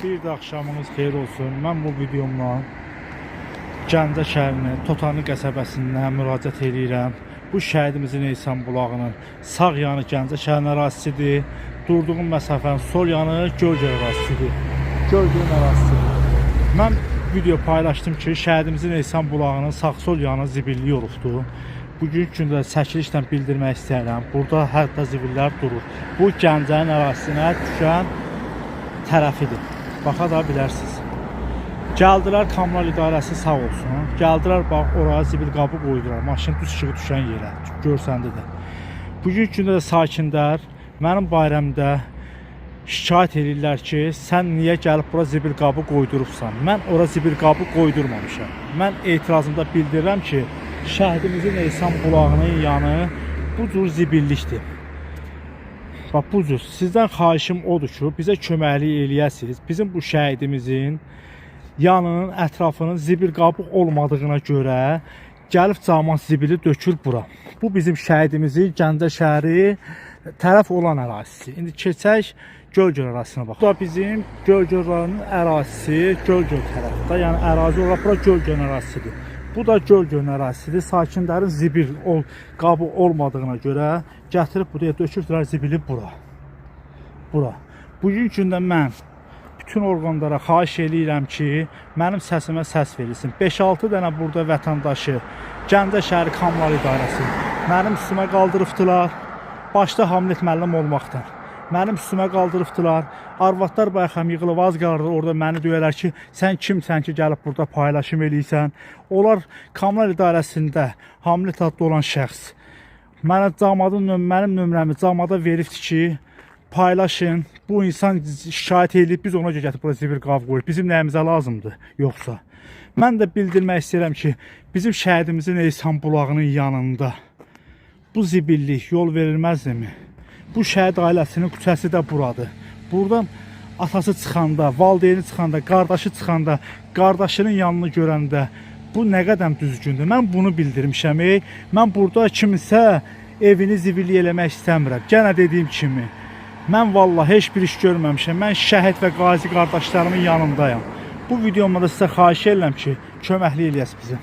Bir də axşamınız xeyir olsun. Mən bu videomla Gəncə şəhərinin Totanlı qəsəbəsindən müraciət eləyirəm. Bu şəhidimizin Leysan bulağının sağ yanı Gəncə şəhərinin ərazisidir. Durduğum məsafənin sol yanı Göygöl ərazisidir. Göygölün ərazisidir. Mən video paylaşdım ki, şəhidimizin Leysan bulağının sağ-sol yanı zibillik olubdur. Bugünkü gündə çəkilişlə bildirmək istəyirəm. Burada hətta zibillər durur. Bu Gəncənin ərazisinə düşən tərəfidir. Baxa da bilərsiniz. Gəldilər Kommunal İdarəsi sağ olsun. Gəldilər bax oraya zibil qabı qoydular. Maşın düz işığı düşən yerə. Görsəndi də. Bugünkü gündə də sakinlər mənim barəmdə şikayət edirlər ki, sən niyə gəlib bura zibil qabı qoydurubsan? Mən ora zibil qabı qoydurmamışam. Mən etirazımda bildirirəm ki, şəhidimizin Leysan bulağının yanı bu cür zibillikdir. Bax bu cür. Sizdən xahişim odur ki, bizə köməklik eləyəsiniz. Bizim bu şəhidimizin yanının ətrafının zibil qabı olmadığına görə gəlib camaat zibili dökür bura. Bu bizim şəhidimizin Gəncə şəhəri tərəf olan ərazisi. İndi keçək Göygöl ərazisinə bax. Bu da bizim Göygöl rayonunun ərazisi, Göygöl tərəfdə. Yəni ərazi olaraq bura Göygöl ərazisidir. Bu da Göygöl ərazisidir. Sakinlərin zibil qabı olmadığına görə gətirib buraya dökürdülər zibili bura. Bura. Bugünkü gündə mən bütün orqanlara xahiş eləyirəm ki, mənim səsimə səs verilsin. 5-6 dənə burada vətəndaşı Gəncə şəhəri Kommunal İdarəsi mənim üstümə qaldırıbdılar. Başda Hamlet müəllim olmaqla. Mənim üstümə qaldırıbdılar. Arvadlar bayaq həm yığılıb az qalırdı orada məni döyərlər ki, sən kimsən ki, gəlib burada paylaşım eləyirsən. Onlar Kommunal İdarəsində Hamlet adlı olan şəxs mənə camadın mənim nömrəmi camada veribdi ki, paylaşın. Bu insan şikayət eləyib, biz ona görə gətirib bura zibil qab qoyuruq. Bizim nəyimizə lazımdır yoxsa? Mən də bildirmək istəyirəm ki, bizim şəhidimizin Leysan bulağının yanında bu zibillik yol verilməzdimi? Bu şəhid ailəsinin küçəsi də buradır. Buradan atası çıxanda, valideyni çıxanda, qardaşı çıxanda, qardaşının yanını görəndə bu nə qədər düzgündür? Mən bunu bildirmişəm. Ey. Mən burada kiminsə evini zibillik eləmək istəmirəm. Gənə dediyim kimi, mən vallah heç bir iş görməmişəm. Mən şəhid və qazi qardaşlarımın yanındayam. Bu videomda da sizə xahiş edirəm ki, köməklik eləyəsiniz bizə.